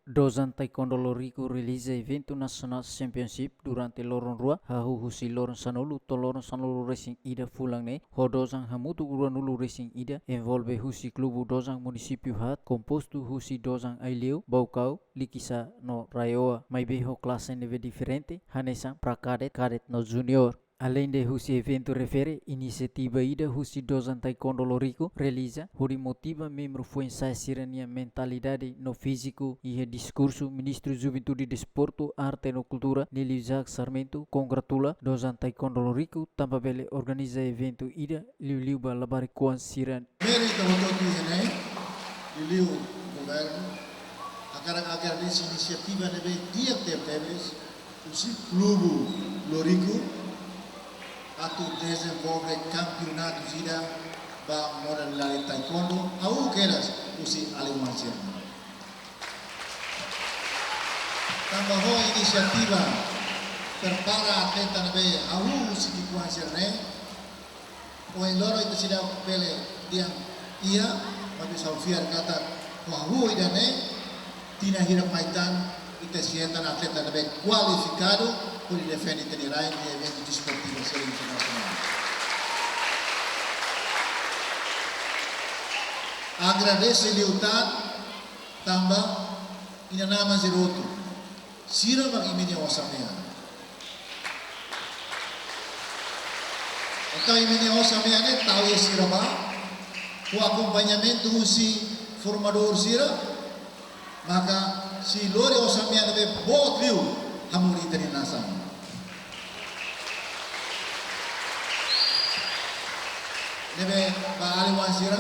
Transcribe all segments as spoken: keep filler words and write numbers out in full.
Dojang Taekwondo Loriku realiza eventu National Championship durante loron rua, hahú husi loron sanulu to'o loron sanulu-resin-ida fulan ne'e, ho dojang hamutuk ruanulu-resin-ida, envolve husi klubu dojang munisípiu haat, kompostu husi dojang Aileu, Baucau, Likisá no RAEOA, maibé ho klase ne'ebé diferente, hanesan pré-kadet, kadet no júnior. Aleinde husi eventu refere, inisiativa ida husi Dojang Taekwondo Loriku realiza hodi motiva membru foin-sa'e sira-nia mentalidade no fíziku. Iha diskursu, Ministru Juventude, Desportu, Arte no Kultura, Nélio Isaac Sarmento, kongratula Dojang Taekwondo Loriku tanba bele organiza eventu ida liuliu ba labarik-oan sira. Mérito hotu-hotu iha ne'e, liuliu governu, hakarak agradese inisiativa ne'ebé di'ak tebetebes husi klubu Loriku atu dezenvolve kampeonatu ida ba modalidade taekwondo, hahú kedas husi alin-oan sira. Tanba ho inisiativa prepara atleta ne'ebé hahú husi ki'ikoan sira-ne'e, ohin loron ita seidauk bele dehan iha, maibé ha'u fiar katak ho hahú ida-ne'e, tinan hirak mai tan, ita sei hetan atleta ne'ebé kualifikadu hodi defende ita-nia rain iha eventu desportivu sira internasionál. Agradese liután tanba inan-aman sira hotu. Sira mak imi-nia osan-mean. Entaun imi-nia osan-mean ne'e tau iha sira bá, ho akompañamentu husi formadór sira, maka sei lori osan-mean ne'ebé boot liu hamutuk ita-nia nasaun. Ne'ebé ba alin-oan sira,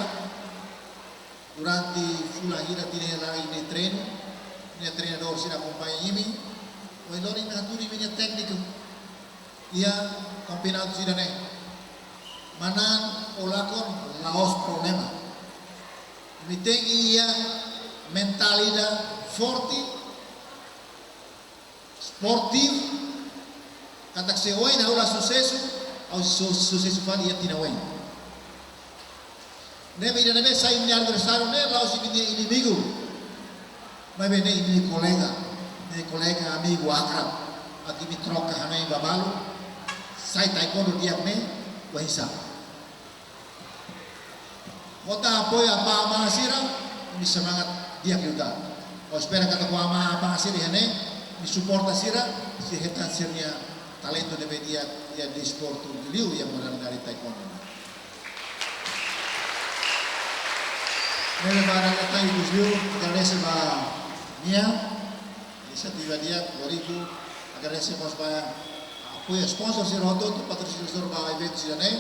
durante fulan hira tinan hira imi treinu, imi-nia treinadór sira akompaña imi, ohin loron imi hatudu imi-nia tékniku iha kampeonatu sira-ne'e. Manán ou lakon la'ós problema. Imi tenke iha mentalidade forte, sportivu, katak se ohin ha'u la susesu, ha'u su-, susesu fali iha tinan oin. Ne'ebé ida ne'ebé sai imi-nia adversáriu ne'e la'ós imi-nia inimigu, maibé ne'e imi-nia kolega, ne'e kolega, amigu, akrab, atu imi troka hanoin ba balu, sai taekwondo di'ak ne'e, oinsá. Ho ita apoiu apá amá sira, imi semangat di'ak liután. Ha'u espera katak ho amá apá sira iha ne'e, imi suporta sira, sei hetan sira-nia talentu ne'ebé di'ak iha desportu, liuliu iha modalidade taekwondo. Ne'ebé ba dala ida tan ikus liu, agradese ba nia inisiativa di'ak, Loriku, agradese mós ba apoiu sponsor sira hotu-hotu, patrosinadór ba eventu sira-ne'e,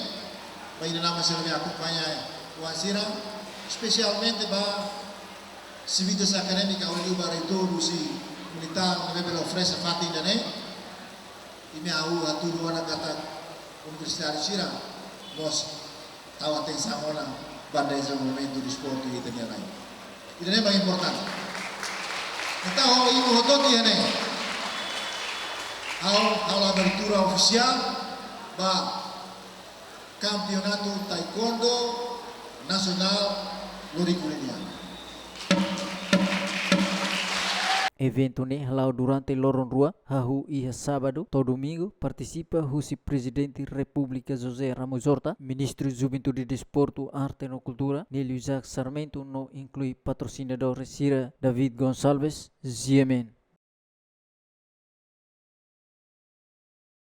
ba inan-aman sira ne'ebé akompaña oan sira, espesialmente ba Civitas Académica, liuliu ba reitór husi UNITAL, ne'ebé bele oferese fatin ida-ne'e, imi ha'u hatudu ona katak universitáriu sira mós tau atensaun ona ba dezenvolvimentu desportu iha ita-nia rain. Ida-ne'e mak importante. Entaun, ha'u iha hotu-hotu iha ne'e. Ha'u, ha'u halo abertura ofisiál ba Kampeonatu Taekwondo Nasionál Loriku nian. Eventu ne'e hala'o durante loron rua, hahú iha sábadu to'o domingu, partisipa husi Prezidente Repúblika José Ramos Horta, Ministru Juventude, Desportu, Arte no Kultura Nélio Isaac Sarmento, no inklui patrosinadór sira David Gonçalves, G M N.